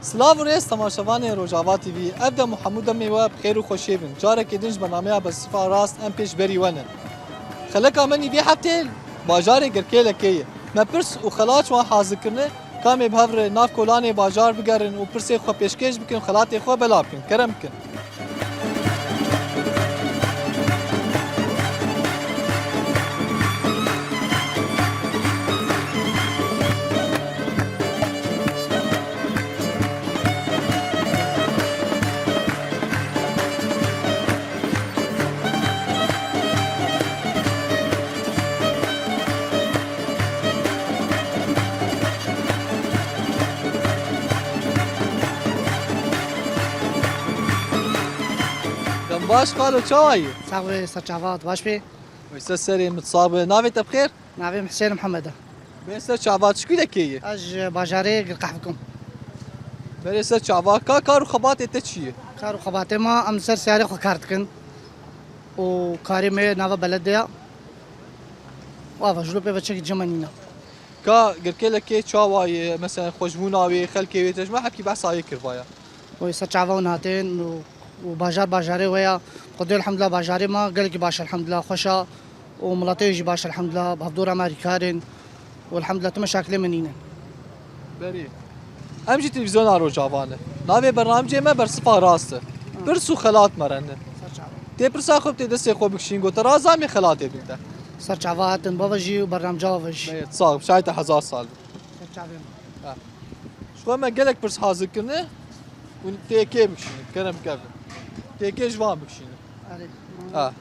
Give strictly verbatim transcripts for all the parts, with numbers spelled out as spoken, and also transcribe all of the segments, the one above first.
Silav û rêz temaşevanê Rojava T V. Ev dem û hemû demê we bi xêr û xweşiyê bin. Carekê din ji bernameya Bersifa Rast em pêş berî we ne. Xeleka me nî vê heftê bajarê Girkêlekê ye. Me pirs û xelat ji wan hazir kirine, ka em ê bi hev re nav kolanê bajar bigerin û pirsê xwe pêşkêş bikin, xelatê xwe belav bikin. Kerem bikin. Dem baş xalo, çawa yî? Sax be, ser çavat, baş be. Weyse serê min sax be. Navê te bi xêr? Navê min Husên Mihemed e. Bê ser çavat, ji kû de kê yî? Ez ji bajarê Girqehf im. Berê ser çavat, ka kar û xebatê te çi ye? Kar û xebatê me, em ser seyarê xwe kar dikin. Û karê me nava belediye. Ava ji lo pê ve çekî cima nîne. Ka Girkêlekê çawa ye? Mesela xweşbûna wê, xelkê wê, te ji me hepkî behsa yê kirvaya. Wê ser çava hûn hatin û, û bajar bajarê we ya. Xwedê elhamdulillah bajarê me gelekî baş elhamdulillah xweş e û miletê jî baş elhamdulillah. Bi hevdora me rîkar in û elhamdulillah tu meşakilê me nîne. Berê. Em jî televîzyona Rojava ne. Navê bernamecê me Bersifa Rast e. Pirs û xelat me re ne. Ser çava. Tê pirsa xwe tê destê xwe bikişîn, got te razamê xelatê bin te. Ser çava hatin bava jî û bernamca ve jî. Bê, sax, şahî te hezar sal. Ser çavê me. Ha. Ji xwe me gelek pirs hazir kirine û tê kê bikişînin, kerem kevin. Tê kê ji van bikişînin. Erê. Ha. Awa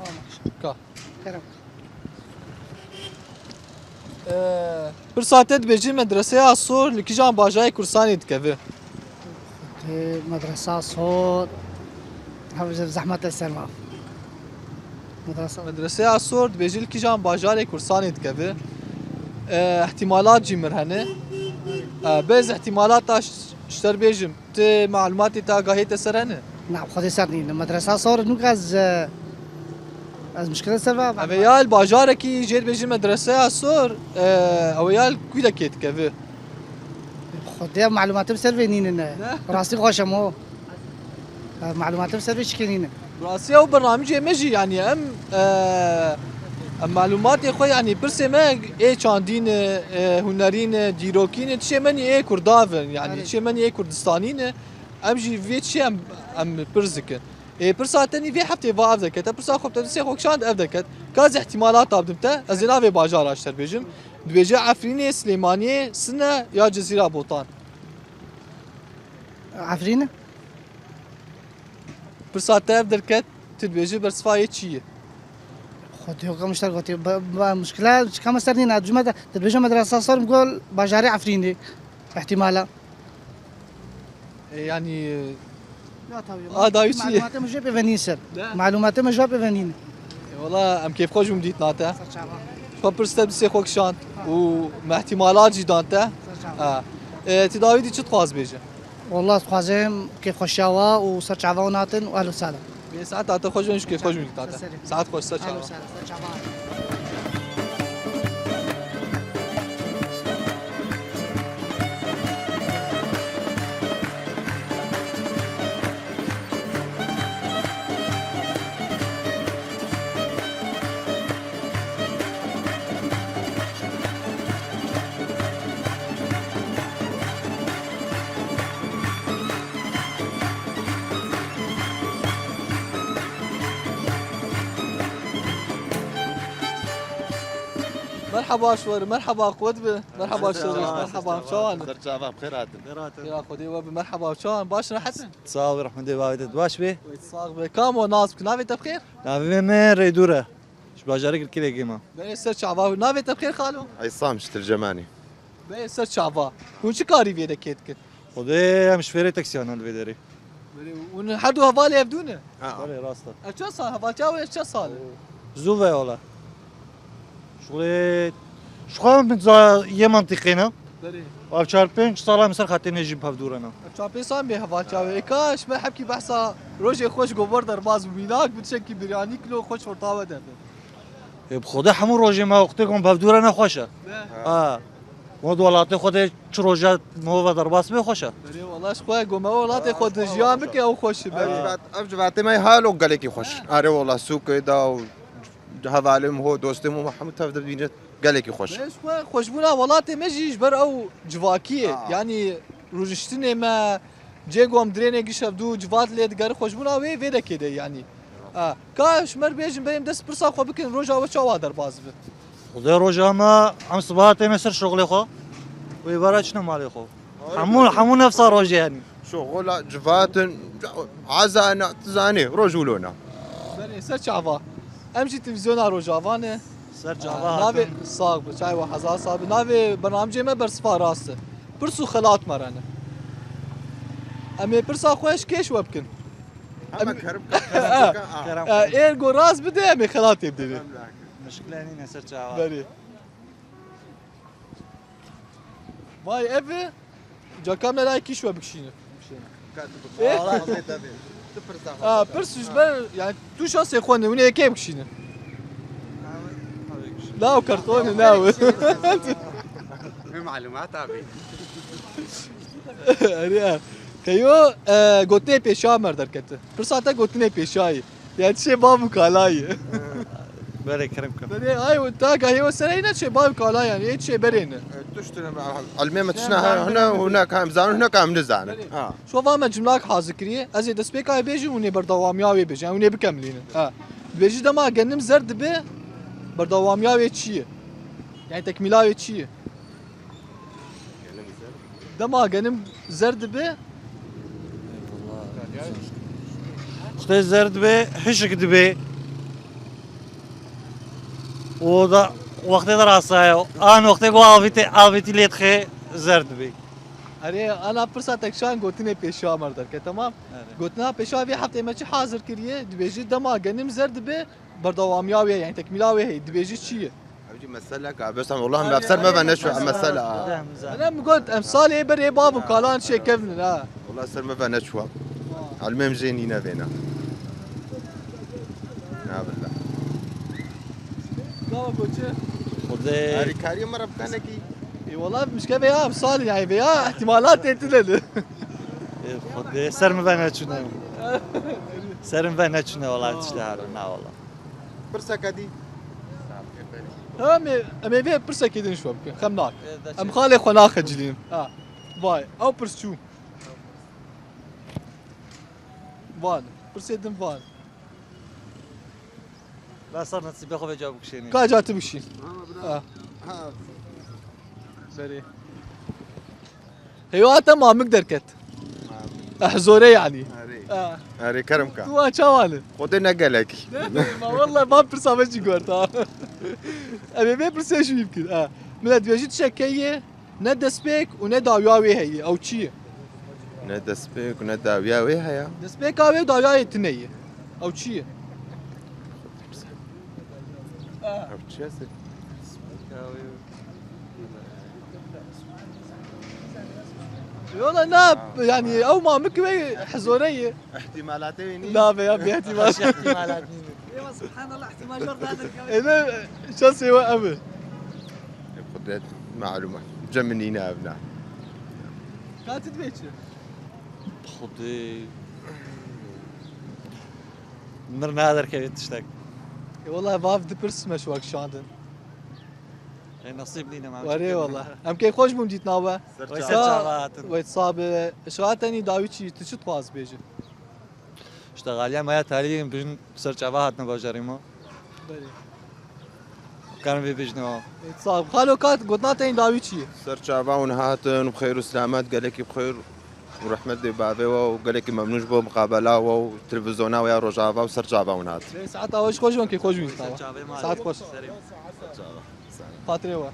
maşallah. Ka. Kerem. Ee, pirsa te dibêjin medreseya Sor li kîjan bajarê Kurdistanê dikeve? Tê medresa Sor. Hevze zehmet e ser ma. Medresa. Medreseya Sor dibêjin li kîjan bajarê Kurdistanê dikeve? Ee, ihtimalat jî mir hene. Ee, bez ihtimalata ş-, şter bêjim. Ti malumatê te, agahiyê te ser hene? Na, xwedê ser nîne. Medresa Sor nûk ez, e, ez mişkile ser ve. Ev ya li bajarekî jê dibêjin medreseya Sor, e, ew ya li kûlekê dikeve. Xwedê malumatê ser vê nîne ne. Ne? Rastî xweş em o. E, malumatê ser vê çikê nîne. Rastî ew bernamecê me jî, yanî em, e, em malumatê xwe, yanî pirsê me ê çandî ne, e, hunerî ne, dîrokî ne, tişê me nî ê Kurdav in, yanî Erê. Tişê me nî ê Kurdistanî ne. Em jî vê çi em, em pirs dikin. Ê, pirsa te nî vê heftê va ev deket. Te pirsa xwe bi te distê xwe kişand ev deket. Ka ez îhtimalata bidim te, ez ê navê bajara ji te bêjim. Dibêje Efrînê, Silêmaniyê, Sine ya Cezîra Botan. Efrîn e? Pirsa te ev derket, tu dibêjî bersiva yê çi ye? Xwedê ka mişter gotî, ba, ba, mişkila, çika me ser nîna, cuma de, dibêje medresa Sor, gol bajarê Efrînê. Îhtimala. E, yanî, Ya tabii. A, dawî çi ye? Malumatê min jê pê ve nîn ser. Ne? Malumatê min jê pê ve nîn. E, wala em kêfxweş bûm dîtina te. Ser çava. Xwe pirs te distê xwe kişand û me îhtimalat jî dan te. Ser çava. Ha. E, ti dawî dî çi dixwaz bêje? Wala dixwazim kêfxweşiya we û ser çava we natin û ehlo sala. Bê saeta te xweş bin, ji kêfxweş bûm dîtina te. Ser serê. Saet xweş, ser çava. Ehlo sala, ser çava. Merhaba şwer, merhaba, qut bi. Merhaba şwer, merhaba, çawan. Ser çava, bi xêr hatin. Ya Xwedê we bi, merhaba, çawan, baş, rehet in? Sağ ol, rahmetli, baş be. Sax be. Kam o, nas bi, navê te bi xêr? Navê me Reydûr e. Ji bajarê Girkêlekê me. Belê ser çava. Navê te bi xêr xalo? Eysam ji Tilcemanî. Belê ser çava. Hûn çi karî vê de kê dikin? Xwedê em şofêrê taksiyan in li vê derê. Belê, hûn her du hevalê hevdû ne? Ha. Belê, rast e. Ev çend sal, hevaltiya we çend sal e? Zû ve wala. Şuxê, şuxê min za-, yê mantîqê ne. Belê. Ev çar pênc sala min ser xetê ne jî bi hev dû re ne. Ev çar pênc sal bê hevaltiya we. Ê ka ji me hepkî behsa rojê xweş gobar derbaz bû, mînak bi çekî biryanî kilo xweş orta we derbe. Ê, bi Xwedê hemû rojê me wextê ku em bi hev dû re ne xweş e. Ne. Ha. Mo di welatê xwe de çi roja mo ve derbas bê xweş e. Berê wala ji xwe go me welatê xwe de jiyan bike ew xweş e. Ev berê. Civat, ev civatê me halo gelekî xweş. Erê wala sûkê da û hevalê min ho, dostê min hemû tev de bîne gelekî xweş. Berê ji xwe xweşbûna welatê me jî ji ber ew civakiyê. Ha. Yanî rûniştinê me, cê go em dirênê giş hevdû civat lê digere xweşbûna wê vê dekê de yanî. Ha. Ka ji me re bêjin berê em dest pirsa xwe bikin roja we çawa derbas bi? Xwedê roja me, em sibaha tême ser şoxlê xwe. Wê vera çine malê xwe. Hemû, hemû nefsa rojê yanî. Şoxola civatin, azana, zanê, roj wilo ne. Berê ser çava. Em jî televîzyona Rojava ne. Ser çava. Navê hatin. Sax bi, çay we hezar sax bi. Navê bernamecê me Bersiva Rast e. Pirs û xelat me re ne. Em ê pirsa xwe ji kê ji we bikin? Hema em kerem, kerem, kerem, kerem. E, êr go rast bide, em ê xelatê bidê. Kerem lakin. Mişkile nîne ser çava. Berê. Vay, ev e. Caka me layekî ji we bikişîne. Ka tu bikişîne. Ê? Wala, wala, tabii. Tu pirsa xwe. Ha, pirs ji ber, yani, tu şansê xwe ne, hûn ê yekê bikişîne. Law kartonê, law. Ne malumat abi. Erê, ha. Xeyo, e, gotinê pêşiya me re derkete. Pirsa te gotinê pêşiyayê. Yani çê bav û kalayê. Berê kerem kim. Berê ay û ta gahê we sereyne çê bav û kalayê yani, ê çê berê ne. E, tu ştine, elmê me tişna hene, hûna kam zan, hûna kam nizan. Berê. Ha. Şo va me cimlak hazir kiriye, ez ê destpêka bêjim, hûn ê berdewamiya wê bêjin, hûn ê bikemlînin. Ha. Dibêjî dema genim zer dibe, berdewamiya wê çi ye? Yani tekmîla wê çi ye? Dema genim zer dibe. Wextê zer dibe, hişk dibe. O da wextê de rasaye. An wextê ku avîtê, avîtî lê dixe zer dibe. Erê, ana pirsa tekşan gotinê pêşiya me re derke, temam? Erê. Gotina pêşiya vê heftê me çi hazir kiriye? Dibêjî dema genim zer dibe, berdewamiya wê, yani tekmîla wê heye, dibêjî çi ye? Ev jî meselek a, bes em, wela em ser me ve neçû, em mesela. Ana min got, em salê berê bav û kalan çêkevin, ha. Wela ser me ve neçû. Elmê em jê nîne vêne. Na billah. Gava goçe. Xwedê. Harîkariyê me re bikanekî. Ê, wela mişke veya em salê, yani veya ihtimalatê tune ne. Ê, Xwedê ser me ve neçûne. Ser me ve neçûne wela tiştê herin, na wela. Pirseke dî. Ha, em ê, em ê vê pirsekê din ji we bikin. Xem nake. Em xalê xwe naxecilînin. Ha. Vay, ew pirs çû. Van. Pirsê din van. La ser nesîbê xwe vê ca bikişênî. Ka ca tu bikişîn. Ha. Berê. Heywa te mamik derket. Mamik. Eh, zore yani. Erê. Ha. Erê, kerem ka. Tu wan çawa ne? Xwedê ne gelek. Ne, ne, ma vallahi ma pirsa me jî guhert ha. Em ê vê pirsê jî bikin. Ha. Millet dibêjî tişek heye, ne destpêk û ne dawiya wê heye. Ew çi ye? Ne destpêk û ne dawiya wê heye. Destpêka wê û dawiya wê tune ye. Ew çi ye? Ew çi ye? Yola na, yani ew mamik wê hezore ye. Ihtimalatê wê nî. Na be ya, bê ihtimal. Ihtimalat nî. Eywa, subhanallah, ihtimal jor dadir. Ene şansê we ev e. Qudret, malûme. Cem min nîne ev na. Ka tu dibê çi? Xwedê. Mir naderkeve tiştek. E, wela vav du pirs me şiwa kişandin. E, nesîb nîne, ma. Werê wela. Em keyfxweş bûn dîtina we. Ser çava. Wey ser çava hatin. Wey sabe. Şiwa tenî dawî çi, tu çi dixwaz bêjî? Îşte xaliya me ya talî bijin ser çava hatine bajarê me. Belê. Karin vê bêjin wa. Wey sabe. Xalo kat gotina tenî dawî çi ye? Ser çava hûn hatin, bi xeyr û selamet, gelekî bi xeyr. Û rehmet dê bavê we û gelekî memnûn ji bo miqabela we û televîzyona we ya Rojava û ser çava hûn hat. Lê saeta we ji xweş be, keyfxweş bîn. Ser çavê me. Saet xweş. Ser çava. Xatirê we.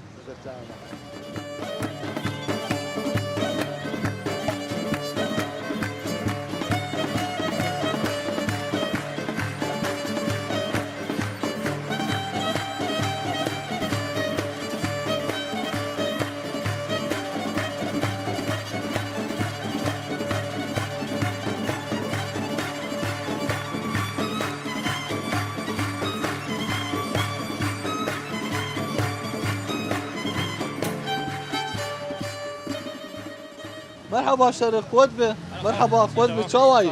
Merhaba şerif, qwet be. Merhaba, qwet be, çawa yî?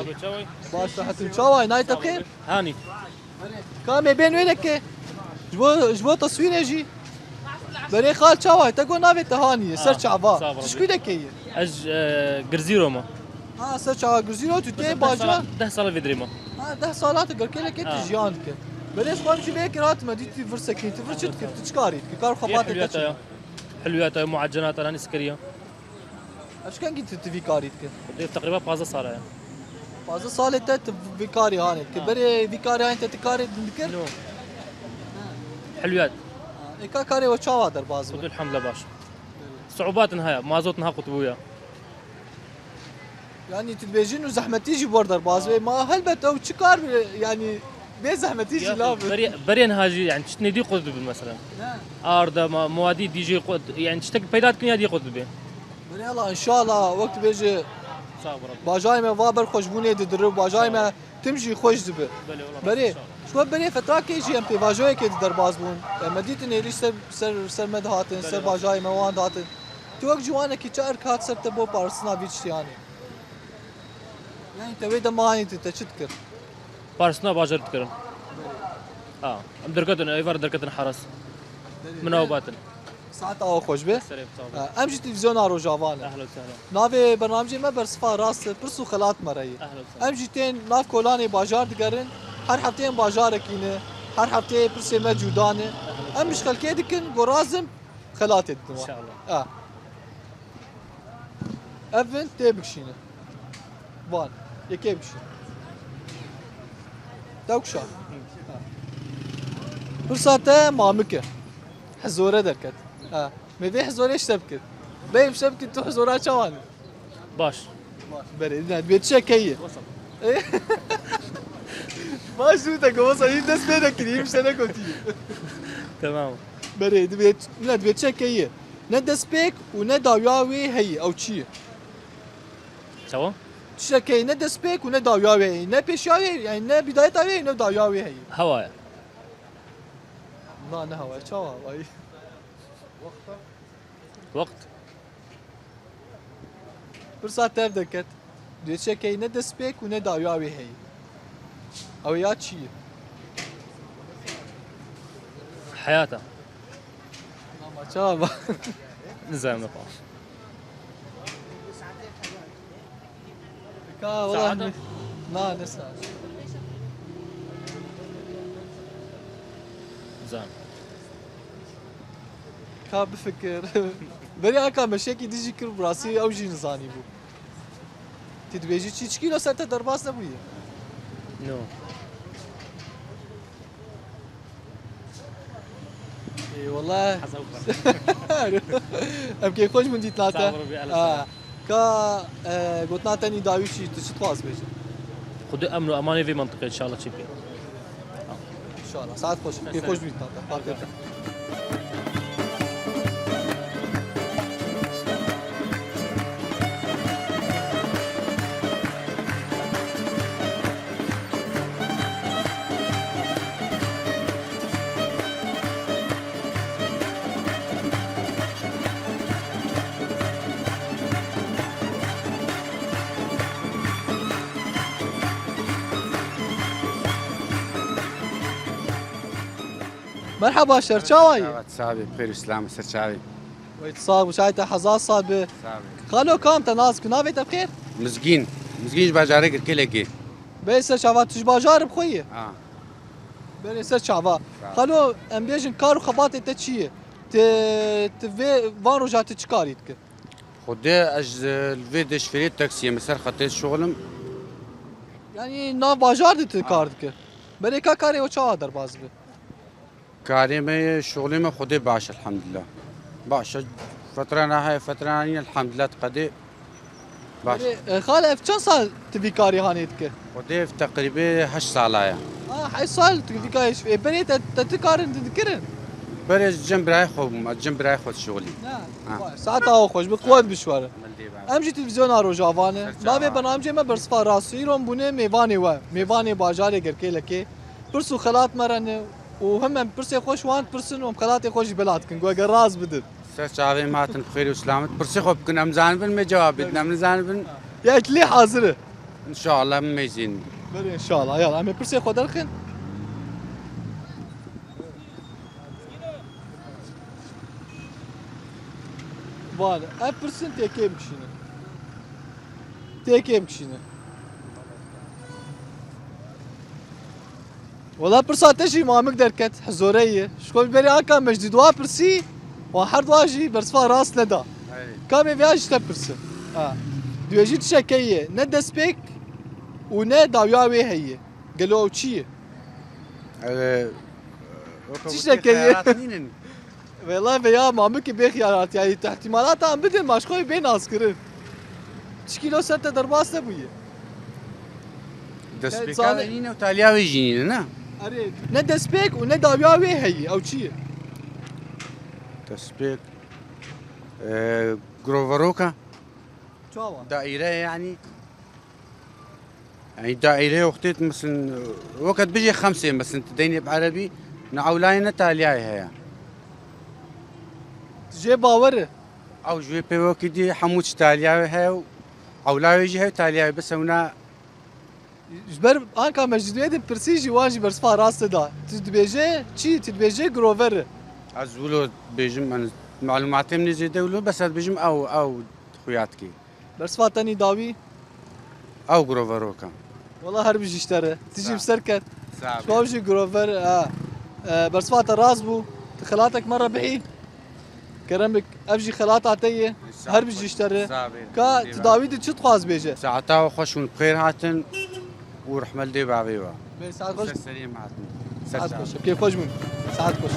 Baş, sehetim, çawa yî? Nayê te bi xêr? Hanî. Ka me bên wê de ke. Ji bo, ji bo teswîrê jî. Berê xal çawa yî? Te got navê te Hanî ye. Ser çava. Sağ ol. Tu ji ku de ke yî? Ez, e, Girzîro me. Ha, ser çava Girzîro, tu tê bajar? Deh sala vê dirê me. Ha, deh sala tu girkêlekê tu jiyan dike. Berê xwe em jî vê kir hatime dî tu vir sekî, tu vir çi dikir, tu çi karî dikir? Kar xebatê te çi? Hilwiyata, muacenata, nanî sikiriya. Ev çi kengî tu, tu vî karî dikir? Dê teqrîben pazdeh sal e. Pazdeh salê te tu vî karî hanê dikir. Ha. Berê vî karî hanê te tu karê din dikir? No. Hilwiyat. Ha, ê ka karê we çawa derbas bû? Xwedê elhamdulillah baş. Suubatin heye, mazot niha qutbûya. Yanî tu dibêjî nû zehmetî jî bor derbas bê. Ha. Ma helbet ew çi kar bê, yanî bê zehmetî jî nabe. Berê, berê niha jî, yanî tiştê dî qut dibin mesela. Ne? Arda, ma, muadî dî jî qut, yanî tiştek peyda dikin ya dî qut dibê. Berê Allah, înşallah, wek tu bêjî. Sağ ol, Rabbi. Bajarê me va ber xweşbûnê didir û bajarê me tim jî xweş dibe. Belê, wela rast, sağ ol. Berê, ji we berê fetrakê jî em pêvajoyekê di derbas bûn. Em me dîtin êrîş ser, ser, ser me dihatin, ser bajarê me wan dihatin. Tu wek ciwanekî çi erk hat ser te bo parastina vî tiştî hanê? Yanî te wê de mayî tu te çi dikir? Parastina bajar dikirin. Ha, em derketin, êvar derketin heras. Min ew batin. Saeta we xweş be. Serê bi çav be. Ha, em jî televîzyona Rojava ne. Ehlen sehlen. Navê bernamejê me bersiva rast e, pirs û xelat me re ye. Ehlen sehlen. Em jî tên nav kolanê bajar digerin, her hefteyê em bajarekî ne, her hefteyê pirsê me cuda ne. Em ji xelkê dikin, gorazim xelatê didin wan. Înşallah. Ha. Ev in tê bikişîne. Van. Yekê bikişîne. Tewkşa. Ha. Pirsa te mamik e. Hezore derket. Ha. Me vê hezorê şte bikir. Beyim şte bikir tu hezora çawan e? Baş. Berê, ne, dibê çi keye? Baş û te gosa, hîn dest pê nekirî, hîn şte nekotî. Tamam. Berê, dibê, ne, dibê çi keye? Ne destpêk û ne dawiya wê heye, ew çi ye? Çawa? Tiştekê ne destpêk û ne dawiya wê heye. Ne pêşiya wê, yani ne bidayeta wê, ne dawiya wê heye. Hewa ye. Na, ne hewa ye, çawa hewa ye? Wext. Pirsa tev derket. Dê çekey ne destpêk û ne dawiya wê heye. Ew ya çi ye? Heyata. Ama çawa? Nizanim ne paş. Ka wala. Saete? Ne, na, ne saet. Zan. Ka bifikir. Berê aka meşekî dijî kir, bi rastî ew jî nizanî bû. Ti dibêjî çi, çi kîlo ser te derbas nebûye? No. Ê, wala. Heza û xwe. Em kêfxweş bûn dîtina te. Sağ ol, Rabbi, Allah. Ha. Ka, e, gotina te nî dawî çi, tu çi dixwaz bêjî? Xwedê emn û emanê vê mentiqê inşallah çêbike. İnşallah. Saet xweş. Kêfxweş bî dîtina te. Xatir te. Merhaba, ser çawa yî? Çawa, çawa, bi xêr û selam, ser çawa yî? Wey, tu sax bî, çay te hezar sal bi. Sağ ol. Xalo, kam te nas ku navê te bi xêr? Mizgîn. Mizgîn ji bajarê Girkêlekê. Bê ser çava, tu ji bajar bi xwe yî? Ha. Berê ser çava. Sağ ol. Xalo, em bêjin kar û xebatê te çi ye? Ti, ti vê van roja tu çi karî dikir? Xwedê ez, e, li vê de şofêrê taksiyê me ser xetê şixulim. Yanî nav bajar de tu kar dikir. Berê ka karê o çawa derbas bi? Karê me ye, şixulê me Xwedê baş, elhamdulillah. Baş e, fetrana heye, fetrana nîne, elhamdulillah, ti qedê baş. Berê, e, xal, ev çend sal tu vî karî hanê dike? Xwedê ev teqrîbê heşt sala ye. Ha, heşt sal tu vî karî, e, berê te, te ti karin tu dikirin? Berê ez cem birayê xwe bûm, ez cem birayê xwe dişixulîm. Ha. Saeta xwe xweş bi, quwet bişwere. Em jî televîzyona Rojava ne. Navê bernamecê me Bersiva Rast. Îro em bûne mêvanê we, mêvanê bajarê Gerkêlekê. Pirs û xelat me re ne û him em pirsê xwe ji wan dipirsin û em xelatê xwe jî bela dikin. Ku eger rast bidin. Ser çavê me hatin bi xêr û selamet. Pirsê xwe bikin, em zanibin, me cevab bidin, em nizanibin. Ya, lê hazir e. Înşallah, em mêzîn. Belê, înşallah. Ya, em ê pirsê xwe derxin. Vale, ev pirsin têkê bikişînin. Têkê bikişînin. Wela pirsa te jî mamik derket, hizore ye. Ji xwe berê Anka Mecdî dua pirsî, wan her dua jî bersiva rast neda. Erê. Ka em ê vêya ji te pirsin. Ha. Dibêjî tişeke ye, ne destpêk û ne dawiya wê heye. Gelo ew çi ye? Ew, e, weke Tişteke gotiye ye. Xeyalat nînin. Wela vêya mamikê bê xiyalat, yanî tu ihtimalata em bidin, ma ji xwe bê naskirin. Çi kîlo ser te derbas nebûye? Destpêka Zane- wê nîne û taliya wê jî nîne, ne? Erê, ne destpêk û ne dawiya wê heye, ew çi ye? Destpêk, e, groveroka. Çawa? Daîre ye, yanî. Yanî daîreyê wextê, meselin, weke tu bijê xemsê, meselin, tu deynê bi erebî, ne ewlayê ne taliyayê heye. Tu jê bawer e? Ew ji wê pê wekî dî hemû çi taliyayê heye û ewlayê jî heye û taliyayê, bes ewna. Ji ber Anka Mecîdê de pirsî jî wan jî bersiva rast da. Tu dibêje çi? Tu dibêje grover e. Ez wilo dibêjim, yani, malûmatê min zêde wilo, bes ez dibêjim ew, ew xuya dikê. Bersiva tenî dawî? Ew groveroka. Wela her bijî ji te re. Tu jî Sağ ol. Bi ser ket. Sağ ol. Şov jî grover, ha. E, bersiva te rast bû. Tu xelatek me re bihî. Kerem bik, ev jî xelata te ye. Sağ ol. Her bijî ji te re. Sağ ol. Ka tu dawî de çi dixwaz bêje? Saeta we xweş hûn bi xêr hatin. û rehme li dê bavê we. Bê, saet xweş. Ser serê me hatin. Ser Saet çav. Xweş. Kêf xweş bûn. Saet xweş.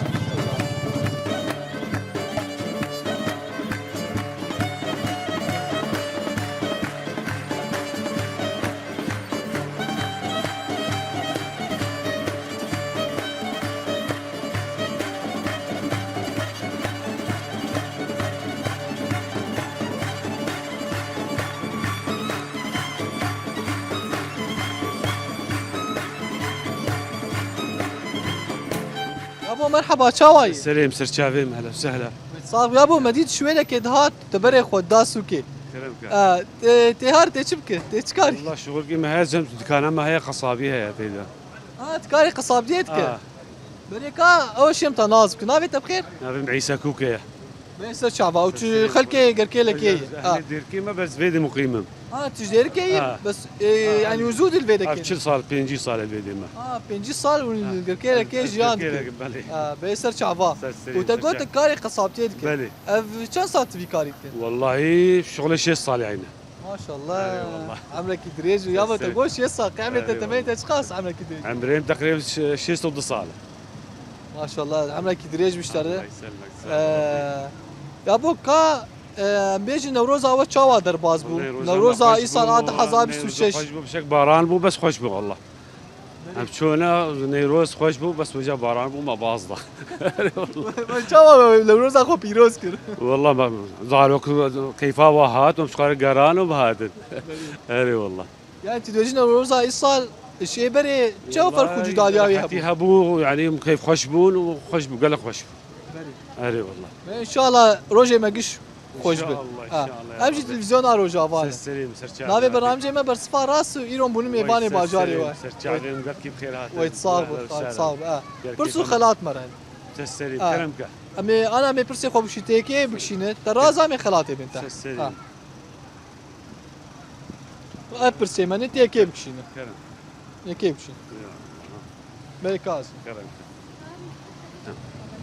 Yabo, merheba, çawa yî? Serê me, ser çavê me, ehlen sehlen. Sax, yabo, me dît şwêlekê dihat, tu berê xwe da sûkê. Kerem ke. Aa, tê, tê har, tê çi bike? Tê çi karî? Wela şixulkî me heye, cem dikana me heye, qesabî heye tê de. Ha, tu karê qesabiyê dike? Ha. Berê ka, ew şêm te nas bike. Navê te bi xêr? Navê min Îsa Kûke ye. Bê ser çava. Û tu xelkê Gerkêlekê ye? Ha. Dêrkê me, bes vê de muqîm im. Ha, tu ji Dêrkê yî? Ha. Bes, e, ha, yanî û zû dil vê de kê? Ev çil sal, pêncî sal el vê de me. Ha, pêncî sal û Gerkêlekê jiyan dike. Belê. Ha, bê ser çava. Ser serê, ser çava. Û te got tu karê qesabiyê dike. Belê. Ev çend sal tu vî karî dike? Wellahî, şixulê şêst sal yani. Maşallah. Eyvallah. Emrekî dirêj û yabo te goş yê saqî. Emrê te, temeyê te çiqas emrekî dirêj? Emrê min teqrîben şê-, şêst û du sal e. Maşallah, emrekî dirêj bî ji te re. Allah yselmek, sağ ol. Ee, yabo ka, e, em bêjin Newroza we çawa derbas bû? Newroza me xweş bû. Newroza îsal a du hezar bîst û şeş. Newroza xweş bû, bi şek baran bû, bes xweş bû Allah. Em çûne, Newroz xweş bû, bes wêca baran bû, me baz da. Erê wallah. We çawa we Newroza xwe pîroz kir? Wallah, me zarok keyfa we hat, em çiqar geran û bihatin. Erê wallah. Yani tu dibêjî Newroza îsal ji ê berê çawa ferq û cudaliya wê hebû? Wellahî hetî hebû, yani em keyf xweş bûn û xweş bû, gelek xweş bû. Belê. Erê wallah. Ve înşallah rojê me giş xweş be. Înşallah, ha, înşallah ya Rabbi. Ev jî televîzyona Rojava ne. Ser serê me, ser çavê me. Navê bernamecê me Bersiva Rast û îro bûne mêvanê bajarê we. Ser çavê me, gelkî bi xêr hatin. Wey sağ bû, sağ bû, ha. Pirs û xelat me re. Ser serê me, kerem ke. Em ê, ana em ê pirsê xwe bişî têkê bikişîne. Te raza em ê xelatê bên te. Ser serê me. Ev pirsê me ne têkê bikişîne. Kerem. Yekê bikişîne. Ya. Belê kaz. Kerem.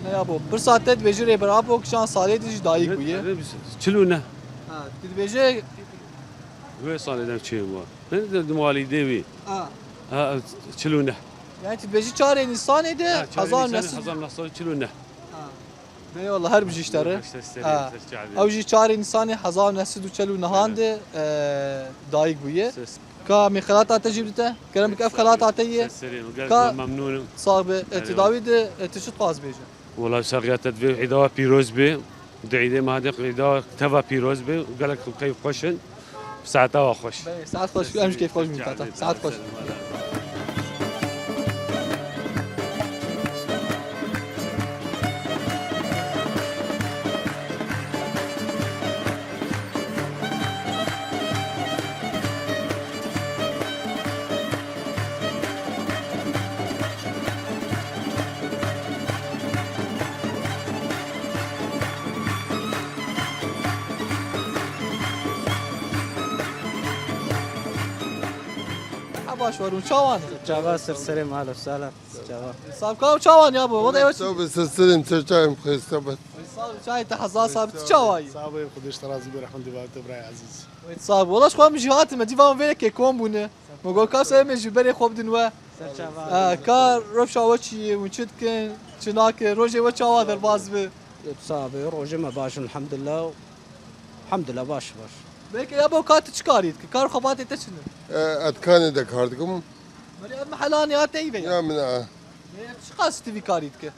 Ne yabo, pirsa te dibêje Rêber Apo kişan salê de jî dayik bûye. Çil û neh. Ha, tu dibêje. Wê salê de çê bû. Ne de, de walîdê wî. Ha. Ha, çil û neh. Yani tu dibêje çarê Nîsanê de, ha, çarê hezar Nîsanê, neh sed, hezar neh sed çil û neh. Ha. Eyvallah, her bijî ji te re. Ser serê, ha, ser çavê. Ew jî çarê Nîsanê hezar neh sed û çel û nehan de, e, dayik bûye. Ses. Ka em ê xelata te jî bidite. Kerem bike, ev xelata te ye. Ser serê, gelek memnûnim. Sağ be. E, tu dawî de, e, tu çi dixwaz bêje? Wela saxiya te divê îda we pîroz be. Di îdê me hade îda we teva pîroz be. Gelek keyf xweş in. Saeta we xweş. Belê, saet xweş. Em jî keyf xweş bûn, tata. Saet xweş. Baş varûn çawan. Çava ser serê mal û sala. Çava. Sav ka çawan ya bu. O da evet. Tabii seslerim çeçayım xesta bet. Sav çay te hazar sav çawa yî. Sağ olun, Xwedê ji te razî be, rehmet dî te birayê ezîz. Sav. Wala xwe min jî hatime dîvan vêrekê kom bûne. Min got ka ser me ji berê xwe bidin we. Ser çava. Ha, ka rewşa we çi ye, hûn çi dikin, çi nake, rojê we çawa derbas bi? Sabe, rojê me baş in, elhamdulillah. Elhamdulillah, baş, baş. Belkî ya bo ka tu çi karî dikî? Kar xebatê te çi ne? E, etkanê de kar dikim. Berê ev mehelanê ya te yî ve ya? Ya min e. Berê ev çi qas tu vî karî dike?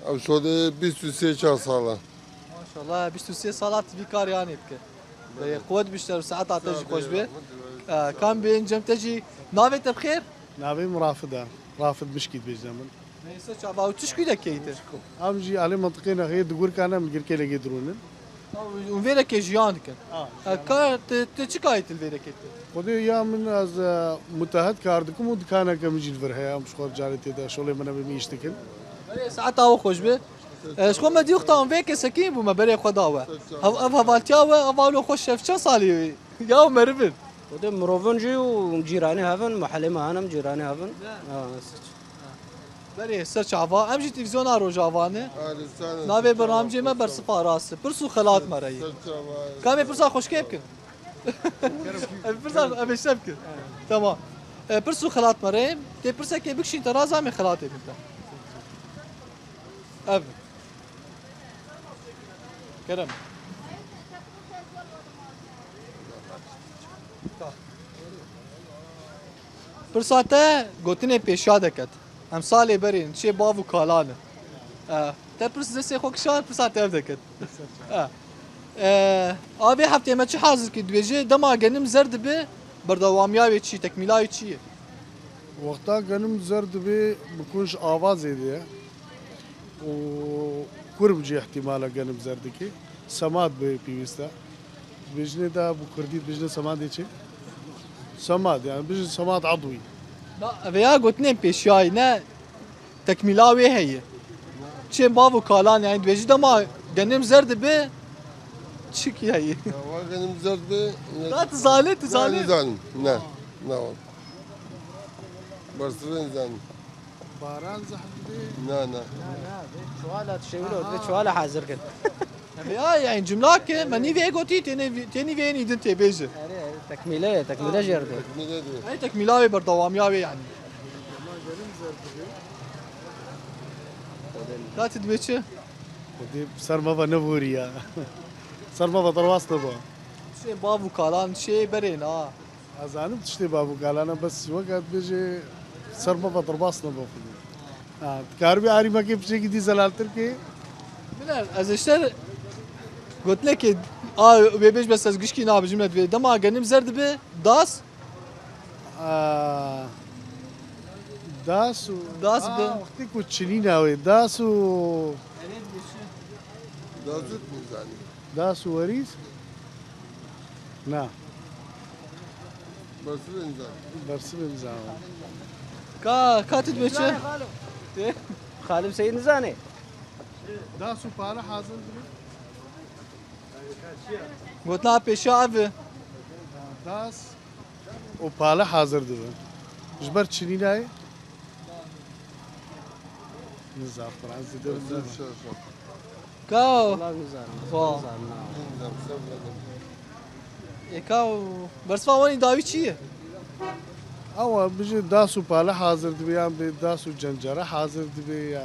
Ev şodê bîst û sê çar sala. Maşallah, bîst û sê sala tu vî karê anê dike. Berê quwet bişter û saeta te jî xweş be. E, kam bên cem te jî navê te bi xêr? Navê min Rafid e. Rafid Mişkî dibêjin min. Neyse çava û tu ji kû de keyî te? Em jî alê mintiqê nexê di gurkan em girkê legê dirûnin. Û vêrekê jiyan dikin. Ha, e, jiyan. Ka te, te çi kayî til vêrekê te? Xwedê ya min ez, e, mutehet kar dikim û dikaneke min jî li vir heye. Em ji xwe carê tê de şolê min em ê îş dikin. Berê saeta we xweş be. E, ji xwe me dî wexta em vê kesekî bû me berê xwe da we. Ev, ev hevaltiya we, ev alo xweş ev çend salî ya meriv in? Xwedê mirovin jî û cîranê hev in, muhelê me henim cîranê hev in. Ha, siç. Berê ser çava. Em jî televîzyona Rojava ne. Navê bernamcê me Bersifa Rast. Pirs û xelat me re yî. Kamê pirsa xweşkê bikin. Em pirsa em ê şev bikin. Tamam. E, pirs û xelat me re. Tê pirsekê bikişîn te raza me xelatê binte. Ev. Kerem. Pirsa te gotinê pêşiya deket. Em salê berê in, çê bav û kalan in. E, te pirs destê xwe kişand, pirsa te ev deket. E, e, a vê heftê me çi hazir kir? Dibêje, dema genim zer dibe, berdewamiya wê çi, tekmîla wê çi ye? Wexta genim zer dibe, bi kunj ava zêde ye. û kurm jî ihtimala genim zer dike. Semad bi pêwîst e. Dibêjinê de bi kurdî dibêjinê semadê çi? Semad, yani bijin semad edwî. Na, vêya gotinên pêşiyayî ne tekmîla wê heye. Çê bav û kalan, yani dibêjî dema genim zer dibe çi ki heye? Ya, wa genim zer dibe, ne? Da tu zanî, tu zanî. Ne, nizanim. Ne. Ne. Bersivê nizanim. Baran zehf dibê? Na, na. Na, na, vê çuwala dişewîlo, vê çuwala hazir kin. Vê ya, yani cumla ki, me nî vê gotî, tênê vê-, tênî vê nî din tê bêje. Erê, erê, tekmîle ye, tekmîle jê re dê. Tekmîle dê. Ey tekmîla wê berdewamiya wê yani. Ka tu dibê çi? Xwedê ser me ve neborî ya. Ser me ve derbas nebe. Çê bav û kalan, çê berên a. Ez zanim tiştê bav û kalan e, bes weke dibêje ser me ve derbas nebe xwedê. Ha, dikaribî arî me kê piçekî dî zelaltir kê? Biner, ez işte gotinekê a wê bêj bes ez gişkî nabijim ne dibê. Dema genim zer dibe, das. Aa, das û, das bi. Aa, wextê ku çinîna wê, das û. Dazut nizanî. Das û werîs? Na. Bersivê nizam. Bersivê nizam. Ka, ka tu dibê çi? Tê? Xalim Seyîd nizanê. Das û pare hazir dibe. Gotina pêşiya ev e. Das û pale hazir dibe. Ji ber çinî nayê? Nizam, Fransî de nizam. Ka. Wala nizanim. Wa. Nizanim, na. Ê ka, bersiva wanî dawî çi ye? Awa, bijî das û pale hazir dibe, yan bê das û cencere hazir dibe, yan. E,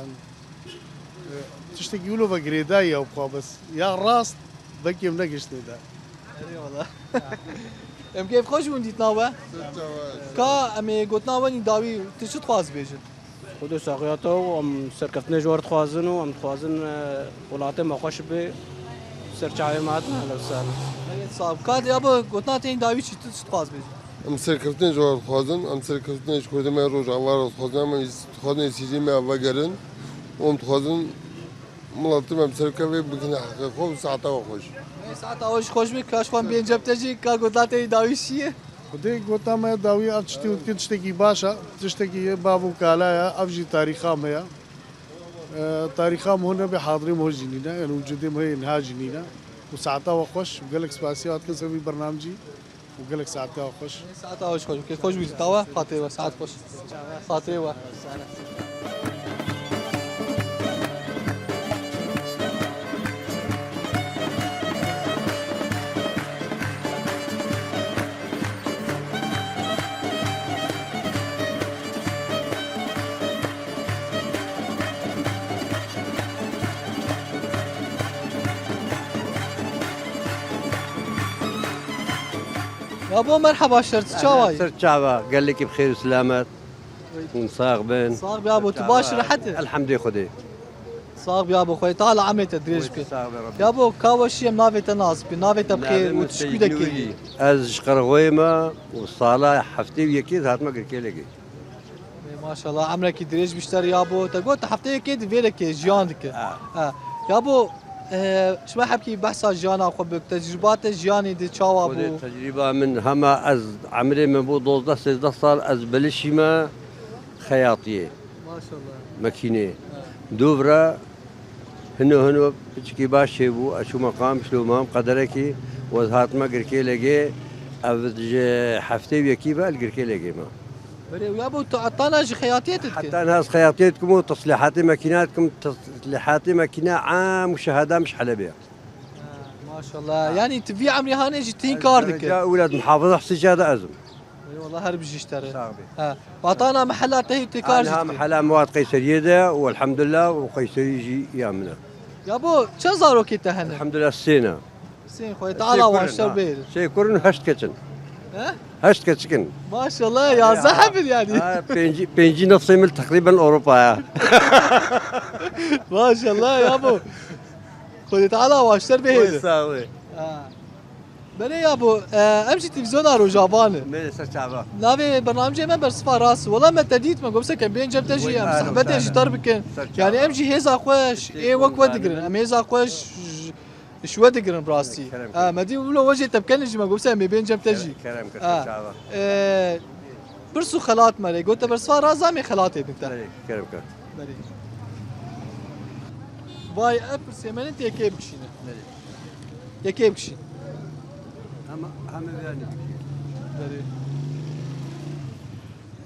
tiştekî wilo ve girêdayî ew xwe bes. Ya rast, vekê em negiştê de. Erê wala. Em keyf xweş bûn dîtina we. Ka em ê gotina we nî dawî, tu çi dixwaz bêjin? Xwedê saxiya te û em serkeftinê ji we re dixwazin û em dixwazin, e, welatê me xweş be. Ser çavê me hatin hele ser. Evet, sağ ol. Ka ya bu gotina te nî dawî çi, tu çi dixwaz bêjin? Em serkeftinê ji we re dixwazin, em serkeftinê ji Kurdê me Rojava re dixwazin, em dixwazin êsîrî me vegerin û em dixwazin miletê me bi serkevê bikine heqê xwe û saeta we xweş. Ey, saeta we jî xweş be, ka ji xwe bêncem te jî, ka gotina te yî dawî çi ye? Xwedê gotina me dawî ev tiştê û dikin tiştekî baş e, tiştekî yê bav û kala ye, ev jî tarîxa me ye. E, tarîxa me hûn nebe hadirê me hûn jî nîne, yani wicudê me hê niha jî nîne. Û saeta we xweş û gelek spasiya we dikin ser vî bernamecî. Gelek saeta xweş. Saeta xweş, xweş. Xweş bû, tawa, xatirê we, saet xweş. Xatirê we. Yabo, merheba, şer, tu çawa yî? Ser çava, gelekî bi xêr û selamet. Hûn sax bin. Sax bî yabo, tu baş, rehet î? Elhamdê Xwedê. Sax bî yabo, Xwedê Teala emrê te dirêj bike. Sax be Rabbî. Yabo, ka weşî em navê te nas bike, navê te bi xêr û tu ji ku de kê yî? Ez ji Qerexoyê me û sala heftê û yekê hatime Girkêlekê. Ê, maşallah, emrekî dirêj bî ji te re yabo. Te got, te heftê yekê di vêrekê jiyan dike. Ha. Ha. Yabo, e, ji me hebkî behsa jiyana xwe bik, tecrûba te jiyanê de çawa bû? Xwedê tecrûba min hema ez emrê min bû dozdeh sêzdeh sal, ez bilişî me xeyatiyê. Maşallah. Mekînê. Ha. Dûv re hino hino piçikî baş çêbû, ez çûme Qamişlo, mam qederekî, ez hatime Girkêlekê, ev ji heftê û yekî ve li Girkêlekê me. Berê, yabo tu etana ji xeyatiyê dike? Heta niha ez xeyatiyê dikim û teslîhatê mekîna dikim, teslîhatê mekîna am û şehada min ji Helebê ye. Ha, maşallah. Ha. Yanî tu vî emrî hanê jî tî kar dike? Ez dereca ewlad muhafiza Hesîca de ez im. Eyvallah, her bijî ji te re. Sax bî. Ha. Vatana mehela te hê tê kar jî dike? Mehela me hat Qeyseriyê de û elhamdulillah û Qeyserî jî ya min e. Yabo, çend zarokê te hene? Elhamdulillah sê ne. Sê, Xwedê Teala wan ji te re bêre. Sê kur in, heşt keç in. He? Heşt keçik in. Maşallah, yazdeh hebin yanî. Ha, pêncî, pêncî nefsê min teqrîben Ewropa ye. Maşallah yabo. Xwedê Teala wan ji te re bihêle. Sax bî. Ha. Belê yabo, e, em jî televîzyona Rojava ne. Me ser çava. Navê bernamecê me Bersiva Rast. Wela me te dît, me got, "Seke bên cem te jî, em sohbetê ji te re bikin." Yanî em jî hêza xwe ê wek we digirin. Em hêza xwe ji, ji we digirin bi rastî. Kerem kir. Ha, me dî wilo we jê te bikenin jî, me got, "Em ê bên cem te jî." Kerem kir, ser çava. E, pirs û xelat me rê got, te Bersiva Rast, em ê xelatê din te. Belê, kerem kir. Belê. Vay, ev pirsê me ne, tê yekê bikişîne. Belê. Yekê bikişîn. Hema, heme vêya ne bikî. Berê.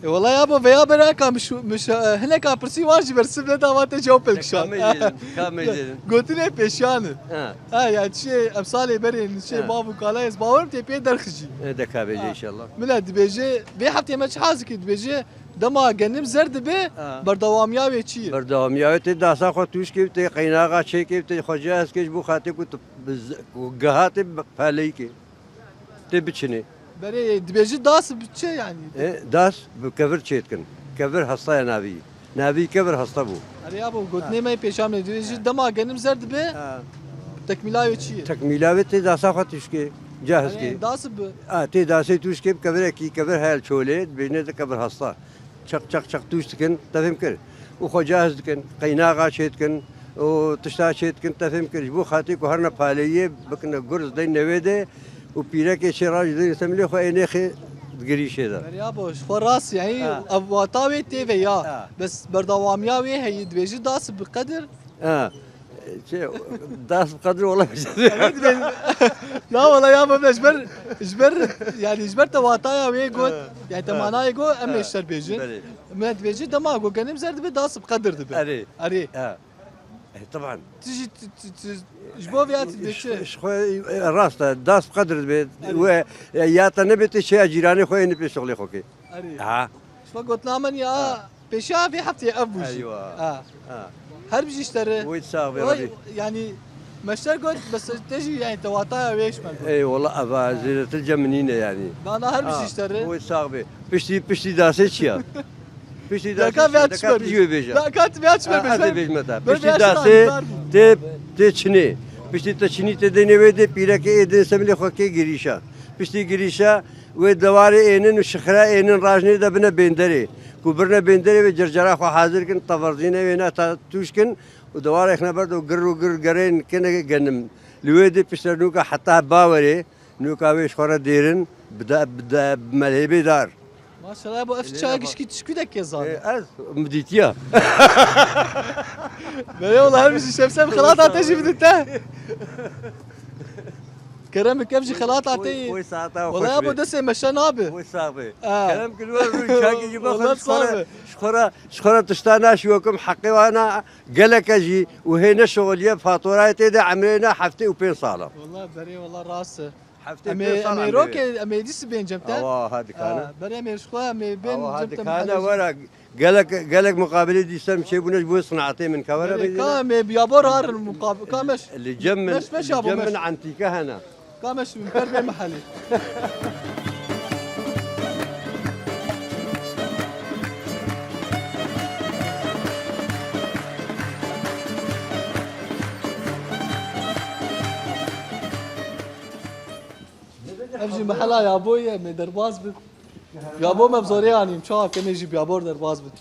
E, wela yabo, veya bereka miş-, miş-, e, hineka pirsî wan jî bersiv neda, wan te cewab pê dikişand. Ka me jêrin, ka me jêrin. Gotinê pêşiyan e. Ha. Ha, yani şey, emsalê berê, şey, ha, bav û kala, ez bawerim tê pê derxijî. E, deka bêje inşallah. Min e dibêje, vê heftê me çi haz dikî, dibêje, dema genim zer dibe, ha, berdewamiya wê çi ye? Berdewamiya wê tê dasa xwe tûş kê, tê qeynaxa çêkê, tê xwe cihaz kê, ji bo xatê ku tu bi z-, ku giha tê bi peleyî kê. Tê biçinê. Berê dibêjî das bi çi yanî? E, das bi kevir çê dikin. Kevir hasta ye navî. Navî kevir hasta bû. Erê yabo, gotinê me yê pêşan me dibêjî dema genim zer dibe, ha, tekmîla wê çi ye? Tekmîla wê tê dasa xwe tûşkê, cahizkê. Erê, das bi. A, tê dasê tûşkê bi kevirekî, kevir heyl çolê, dibêjinê de kevir hasta. Çeq çeq çeq tûş dikin, te fêm kir. Û xwe cahiz dikin, qeynaxa çê dikin û tişta çê dikin, te fêm kir. Ji bo xatirê ku herine paleyiyê bikine gurz deyne wê de û pîrekê çê rajî deyne semilê xwe ê nêxê digirîşê de. Berya bo, ji xwe rast, yanî, ha, ev wata wê tê ve ya. Ha. Bes berdewamiya wê heyî dibêjî das bi qedir. Ha. Çi, das bi qedir wala. Na wala ya, me ji ber, ji ber, yani ji ber te wataya wê got, ha, yani te, ha, manayê got, em ê, ha, ji te re bêjin. Belê. Me dibêjî dema got genim zer dibe, das bi qedir dibe. Erê. Erê. Ha. E, taban. Tu jî, tu, tu, tu, ji bo vê ya tu dibê çi? Ji xwe, e, rast e, das bi qedir dibe. Erê. We, e, ya te nebe tê çeya cîranê xwe ê nipê şixulê xwe kê. Erê. Ha. Ji xwe gotina min ya. Ha. Pêşiya vê heftê ev bû jî. Eywa. Ha. Ha. Her bijî ji te re. Wê sax be, Rabbî. Yanî, me ji te got, bes te jî, yanî, te wataya wê ji me got. Ey, wala, eva, ha, zêdetir cem min nîne, yanî. Na, na, her bijî ji te re. Wê sax be. Piştî, piştî dasê çi ya? Piştî dasê çi ya? Deka tu vêya çi me bêje? Deka tu vêya çi me bêje? Ha, ez ê bêjime te. Piştî dasê tê, tê çinê. Piştî te çinî tê deynê wê dê pîrekê ê dê semilê xwe kê girîşa. Piştî girîşa, wê dewarê ênin û şixira ênin rajnê de bine bênderê. Ku birine bênderê wê cercera xwe hazir kin, teverzîne wê ne ta tûş kin û dewarê xine ber de û gir û gir gerên kine genim. Li wê dê piştre nûka heta bawerê, nûka wê ji xwe re dêrin, bi de, bi de, bi melhêbê dar. Maşallah, bo ev çaya gişkî tu ji ku de kê zane? E, ez, min dîtiya. Belê wala, her bijî, Şemsem xelata te jî bidin te. Kerem bike, ev jî xelata te yê. Wê saeta xweş be. Wela ya bo destê meşe nabe. Wê sax be. Ha. Kerem ki li we rû çakî jî bexwe. Wela ji xwe re, ji xwe re, ji xwe re tişta naşî wekim heqê wana geleke jî û hê neşixuliye faturayê tê de emrê ne heftê û pênc sal e. Wela berê, wela rast e. Heftê pênc sal emrê. Em ê rokê, em ê dîsî bên cem te. Awa, ha dikane. Ha, berê em ê ji xwe, em ê bên cem te. Awa, ha dikane, were. Gelek, gelek muqabilê dîsem çêbûne ji bo sinatê min. Ka were bêjî. Ka me biyabor harin muqab-, ka meş. Li cem min, meş, meş li cem min entîke hene. Ka meş min per bê mehelê. Ev jî mehela ya bo ye, me derbas bit. Ya bo me bi zorê anîm, çawa ke me jî biyabor derbas bit.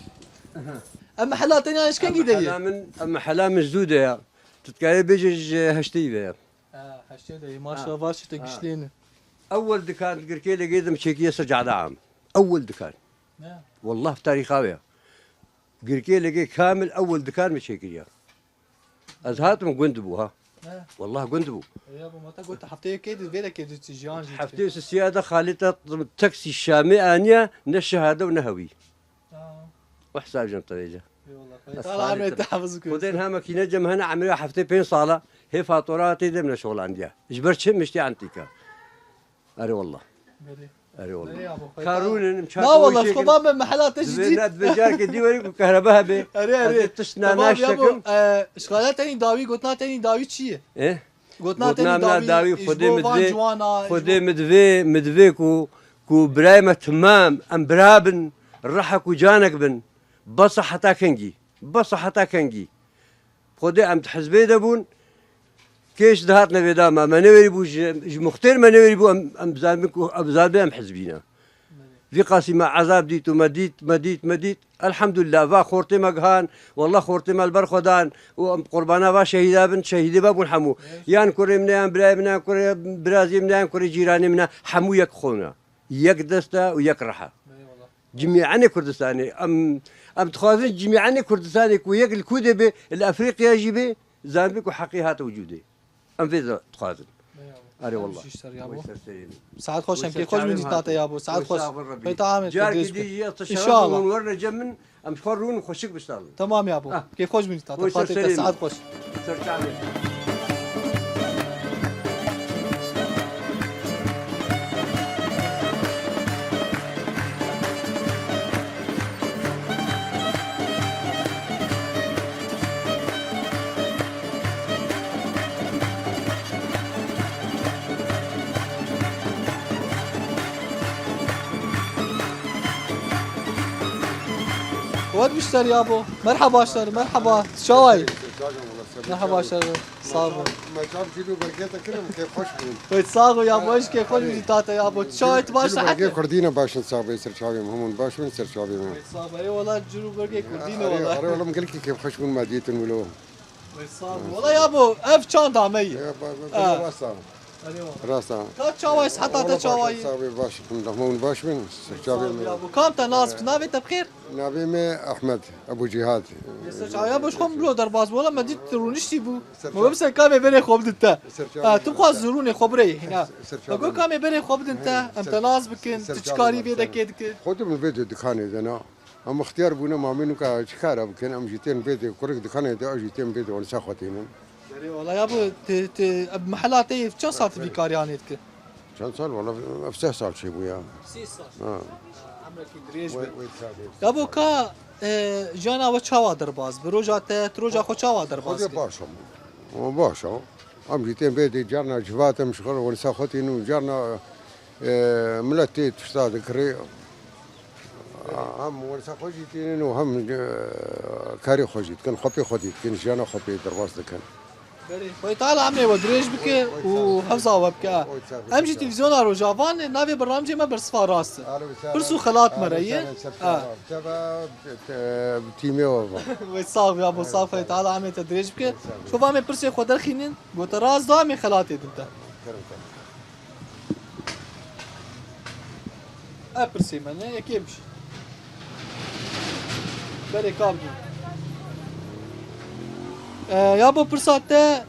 Ev mehela tenya ji kengî de ye? Ev mehela min, ev mehela min ji dû de ya. Tu dikarî bêjî ji heştê ve ya. Ha, heştê de ye. Maşallah, vaşî te gişlêne. Ewel dikan Girkê Legê de min çêkiriye ser cade am. Ewel dikan. Ne? Wallah tarîxa ve ya. Girkê Legê kamil ewel dikan min çêkiriye. Ez hatim gund bû ha. He. Wallah gund bû. Ya bo me te got hefteyê kê di vê de kê di jiyan jî. Heftê sisiya de xalî te teksî Şamê aniye ne şehade û ne hewî. Ha. Wehsa jin te vêce. Eyvallah. Xwedê heme kîne cem hene emrê heftê pênc sala hê fatura tê de min şolandiye. Ji ber çi miştî entîka. Erê wallah. Erê wallah. Karûnin, em çar. Na wallah, xwe ba me mehela te jî dît. Ne, dibê careke dî werî ku kehrebe hebe. Erê, erê. Ez ê tişt na naştekim. Tamam ya bo, e, şixala tenî dawî, gotina tenî dawî çi ye? Eh? Gotina tenî dawî, Xwedê min divê, Xwedê min divê, min divê ku, ku birayê me timam, em bira bin, reha ku canek bin. Besa heta kengî. Besa heta kengî. Xwedê em di hizbê de bûn, kêş dihatine vê dama. Me newêrî bû ji, ji muxtêr me newêrî bû, em, em bizanibin ku, em bizanibin em hizbî ne. Vî qasî me ezab dît û me dît, me dît, me dît. Elhamdulillah, va xortê me gihan, wallah xortê me li ber xwe dan û em qurbana va şehîda bin, şehîdê me bûn hemû. Yan kurê min e, yan birayê min e, yan kurê birazê min e, yan kurê cîranê min e, hemû yek xwe ne. Yek dest e û yek rih e. Eyvallah. Cimîanê Kurdistanê. Em, em dixwazin cimîanê Kurdistanê ku yek li kû de be, li Efrîqya jî be, zanibin ku heqî hate wicûdê. Em vê de dixwazin. Eyvallah. Erê wallah. Wê ser serê min. Saet xweş, em kêfxweş bin dîta te ya bo. Saet xweş. Wê sax bin Rebî. Wê ta Amê, carkî dî jî ya te şeref bûn, werne cem min, em ji xwe rûn xweşik biştalin. Tamam ya bo. Kêfxweş bin dîta te. Fatê te, saet xweş. Ser çavê. Wet bişter ya bo. Merhaba şer, merhaba. Çaway. Merhaba şer. Sağ ol. Me çav cîlû bergê te kirim, kêfxweş bûn. Wê sağ ol ya bo, eş kêfxweş bû tate ya bo. Çawê tu baş, rehet? Cîlû bergê Kurdî ne baş in, sax bê, ser çavê min hemûn baş bin, ser çavê min. Wê sağ ol, eyvallah, cîlû bergê Kurdî ne wala. Erê, erê, wala min gelkî kêfxweş bûn me dîtin wilo. Wê sağ ol. Wala ya bo, ev çanda me ye. Ya, ba, ba, ba, rasta. Erê wala. Rasta. Ka çawa ye, siheta te çawa ye? Sax bê, baş bin, hemûn baş bin, ser çavê min. Sağ ol ya bo. Kam te nas bi, navê te bi xêr? Navê me Ehmed Ebû Cîhad. Ser çavê ya bo, ji xwe bilo derbas bû, wala me dît rûniştî bû. Me got, "Ser kamê berê xwe bidin te." Ha, tu bixwaz rûnê xwe birê, hîna. Me got, "Kamê berê xwe bidin te, em te nas bikin, tu çi karî vê dekê dikin." Xwe dimin vê de dikanê de na. Em ixtiyar bûne, mamê nûka çi kara bikin, em jî tên vê de, kurik dikanê de, em jî tên vê de, wan sa xwe tênin. Berê, wala ya bo, te, te, ev mehela te yê çend sal tu vî kariyanê dike? Çend sal? Wala ev sê sal çêbû ya. Sê sal. Ha. Emrekî dirêj be. Wê, wê çavê. Ya bo ka, e, jiyana we çawa derbas bi? Roja te, tu roja xwe çawa derbas kir? Xwedê baş e. O baş e. Em jî tên vê de carna civat em ji xwe re wenisa xwe tînin û carna, e, milet tê tişta dikirê. Em wenisa xwe jî tînin û hem, e, karê xwe jî dikin, xwe pê xwe dî dikin, jiyana xwe pê derbas dikin. Berê, Xwedê Teala emrê we dirêj bike û hifza we bike. Em jî televîzyona Rojava ne, navê bernamecê me Bersiva Rast e. Pirs û xelat me re ye. Tîmê we. Wê sax be, ya bo sax, Xwedê Teala emrê te dirêj bike. Şova me pirsê xwe derxînin, gote rast da, em ê xelatê din te. Ev pirsê me ne, yekê biş. Berê kar bû. E, ya bo pirsa te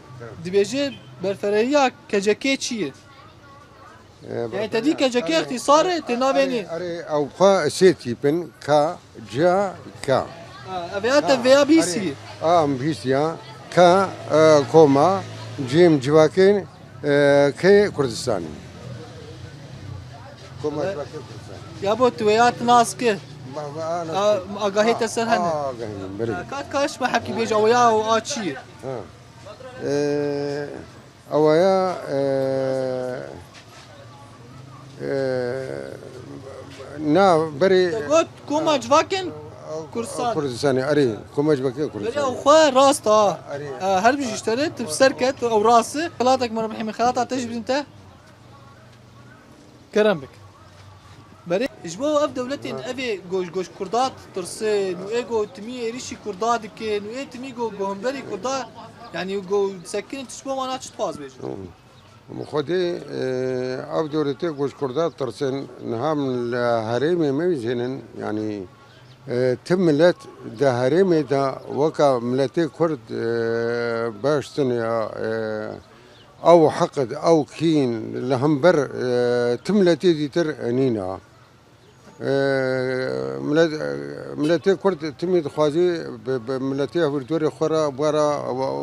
dibêje berferehiya K C K çi ye? Yanî te dî kecekê îxtîsar e, tê navênî. Erê, ew xwe sê tîp in, K, C, K. Ha, ev ya te vêya bîsî. Erê, a, em bîstiya. K, e, koma, cîm civakê, e, K Kurdistanê. Koma civakê Kurdistanê. Ya bo tu wêya tu nas kir. Agahê te ser hene. Agahî, belê. Kat kaş me hepkî bêje, ew ya û a çi ye? Ha. E, Ew ya, e, e, na berê. Te got koma civakên Kurdistan. Kurdistanê, erê, koma civakên Kurdistanê. Berê xwe rast a. Erê. E, her bijî ji te re, tu bi ser ket, ew rast e. Xelatek me re bihîme, xelata te jî bidin te. Kerem bik. Berê, ji bo ev dewletên evê go, go ji Kurda ditirsin û ê go timî êrîşî Kurda dikin û ê timî go, go hemberî Kurda, yanî go sekin, tu ji bo wana çi dixwaz bêjin? Bi Xwedê, e, ev dewletê go ji Kurda ditirsin, niha min li herêmê me jî hênin, yanî, e, ti milet di herêmê de weka miletê Kurd, e, beştin ya, e, Ew heqid, ew kîn li hember, e, ti miletê dîtir nîne. E, milet-, e, miletê Kurd timî dixwazî bi, bi miletê hevîrdorê xwe re were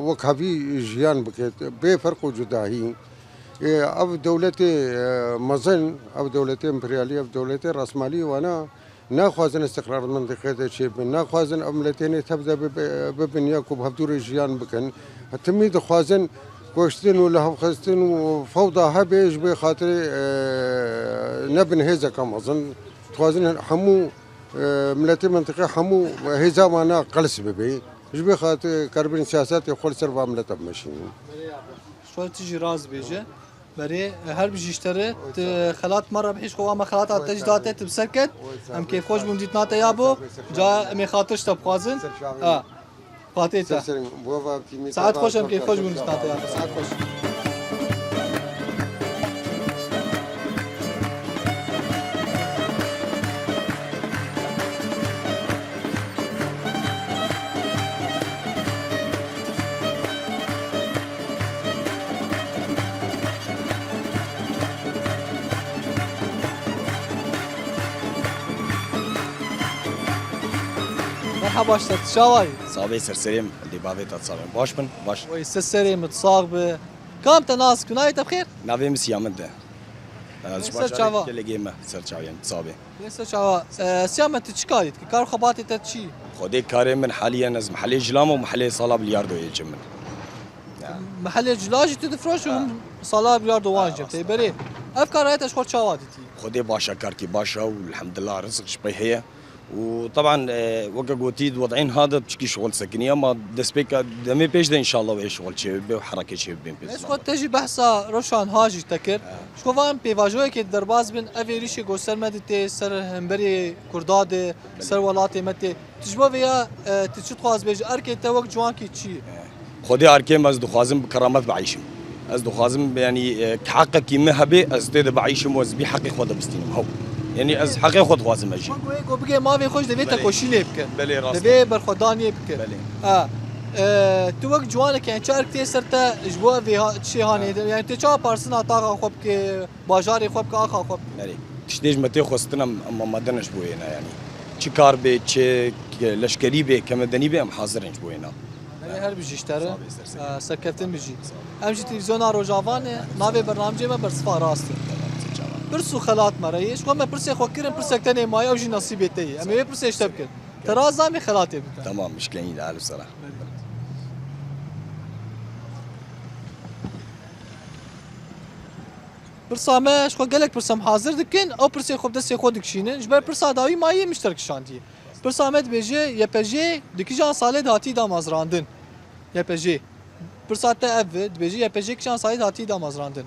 wek hevî jiyan bike, bê ferq û cudahî. E, ev dewletê, e, mezin, ev dewletê emperyalî, ev dewletê rasmalî wana, Naxwazin îstiqrar mintîqê de çêbin. Naxwazin ev miletênê tev de bibe-, bibin ya ku bi hevdûrê jiyan bikin. Timî dixwazin kuştin û lihevxistin û fewda hebe ji vê xatirê, e, nebin hêzeke mezin. Dixwazin hemû, e, miletê mintîqê hemû hêza wana qels bibe. Ji vê xatirê karibin siyasetê xwe li ser va milete bimeşînin. Şo tu jî rast bêje. Berê, her bijî ji te re, tu xelat me re bihîş, xwe wa me xelata te jî date, tu bi ser ket. Em kêfxweş bûn dîtina te ya bo. Ca em ê xatir ji te bixwazin. Ha. Fatê te. Saet xweş, em kêfxweş bûn dîtina te ya bo. Saet xweş. Merhaba, işte, çawa yî? Sabê serserê me, dê bavê te sabê. Baş bin, baş. Oy, serserê me, sax be. Kam te nas ku navê te bi xêr? Navê min Siyamin de. Ez ji bajarê Kelegê me, ser çavên sabê. Neyse çawa, e, Siyamin, tu çi karî dikî? Kar xebatê te çi? Xwedê karê min haliyen ez mehelê Cilam û mehelê Sala Bilyardoyê cem min. Mehelê Cila jî tu difroş û him Sala Bilyardo wan jî. Tê berê. Ev kara te ji xwe çawa dîtî? Xwedê baş e, karkî baş e û elhamdulillah rizq ji pey heye. Û teban, e, weke gotî di wed'ên ha de piçkî şixul sekiniye, ma destpêka demê pêş de înşallah wê şixul çêbibe û herekê çêbibên pêş. Ez xwe te jî behsa rewşa niha jî te kir. Ji xwe va em pêvajoyekê derbas bin, ev êrîşê ku ser me ditê, ser hemberê Kurda de, ser welatê me tê. Tu ji bo vê ya, e, tu çi dixwaz bêjî? Erkê te wek ciwankî çi ye? Xwedê erkê me ez dixwazim bi keramet bieyşim. Ez dixwazim, yanî, e, ki heqekî min hebe, ez tê de bieyşim û ez bî heqê xwe de bistînim. Hew. Yanî ez heqê xwe dixwazim ez jî. Wek wê ku bigê mavê xwe ji devê tekoşînê bike. Belê, rast. Devê berxwedaniyê bike. Belê. Ha. E, tu wek ciwanek, yanî çi erk tê ser te ji bo vê ha-, çi hanê de? Yanî tê çawa parsina taxa xwe bike, bajarê xwe bike, axa xwe bike? Belê. Tiştê ji me tê xwestin em, em amade ne ji bo yê ne, yanî. Çi kar bê, çi leşkerî bê, ke medenî bê, em hazir in ji bo yê ne. Belê, her bijî ji te re. Sağ ol, ser serê. Ee, serkeftin bijî. Sağ ol. Em jî televîzyona Rojava ne, navê bernamecê me Bersiva Rast e. Tamam, çawa. Pirs û xelat me re ye. Ji xwe me pirsê xwe kirin, pirsek tenê maye, ew jî nesîbê te ye. Em ê wê pirsê ji te bikin. Te rast da, em ê xelatê bidin. Tamam, mişkilî, ehlen û sehlen. Pirsa me, ji xwe gelek pirs em hazir dikin, ew pirsê xwe bi destê xwe dikişînin. Ji ber pirsa dawî ma yê mişterek şandiye. Pirsa me dibêje, Y P J di kijan salê de hatî damezrandin? Y P J. Pirsa te ev e, dibêje, Y P J kijan salê de hatî damezrandin?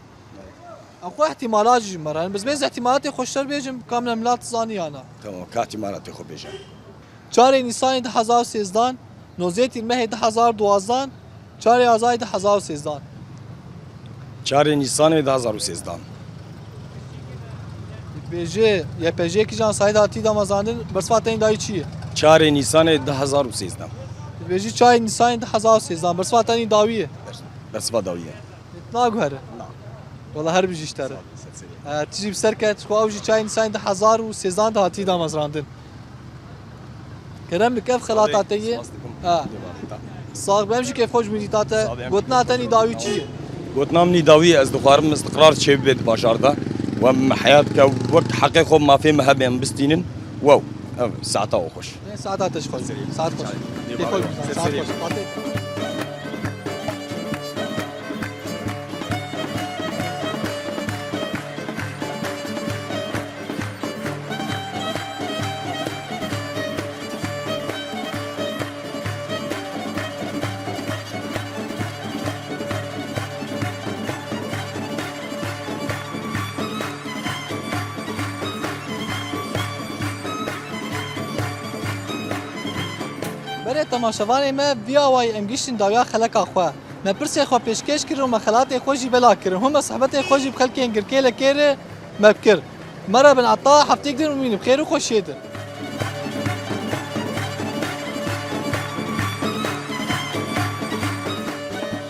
Em xwe ihtimala jî ji me re. Biz bêz ihtimalatê xwe ji te re bêjim, ka min em la dizanî ya na. Tamam, ka ihtimalatê xwe bêje. Çarê Nîsanê du hezar û sêzdan, nozdeh Tîrmehê du hezar û duwazdan, çarê Azayê du hezar û sêzdan. Çarê Nîsanê du hezar û sêzdan. Dibêje, Y P J kijan salê de hatî damezrandin, bersiva tenê dayî çi ye? Çarê Nîsanê du hezar û sêzdan. Dibêje çarê Nîsanê du hezar û sêzdan, bersiva tenê dawî ye? Bers-, bersiva dawî ye. Naguhere? Na. Wala her bijî ji te re. Sağ ol, sağ ol. E, tu jî bi ser ket, xwe ew jî çayên sî du hezar û sêzdehan de hatî damezrandin. Kerem bike ev xelata te yê. Spas dikim. Ha. Sax be, em jî kêfxweş bûn dîta te. Sağ ol, em Gotina te nîdawî çi ye? Gotina min nîdawî, ez dixwarim istiqrar çêbibe di bajar de. Em heyat ke wek heqê xwe mafê me hebe em bistînin. Wow. Ev saeta we xweş. Ê, saeta te ji xweş. Saet xweş. Kêfxweş bûn. Saet xweş. Fatih. Berê temaşevanê me, vî awayî em gihîştin dawiya xeleka xwe. Me pirsê xwe pêşkêş kir û me xelatê xwe jî bela kirin. Hûn me sohbetê xwe jî bi xelkên Girkê li Kêrê me bikir. Me re bin ata heftêk din û mînin bi xêr û xweşiyê din.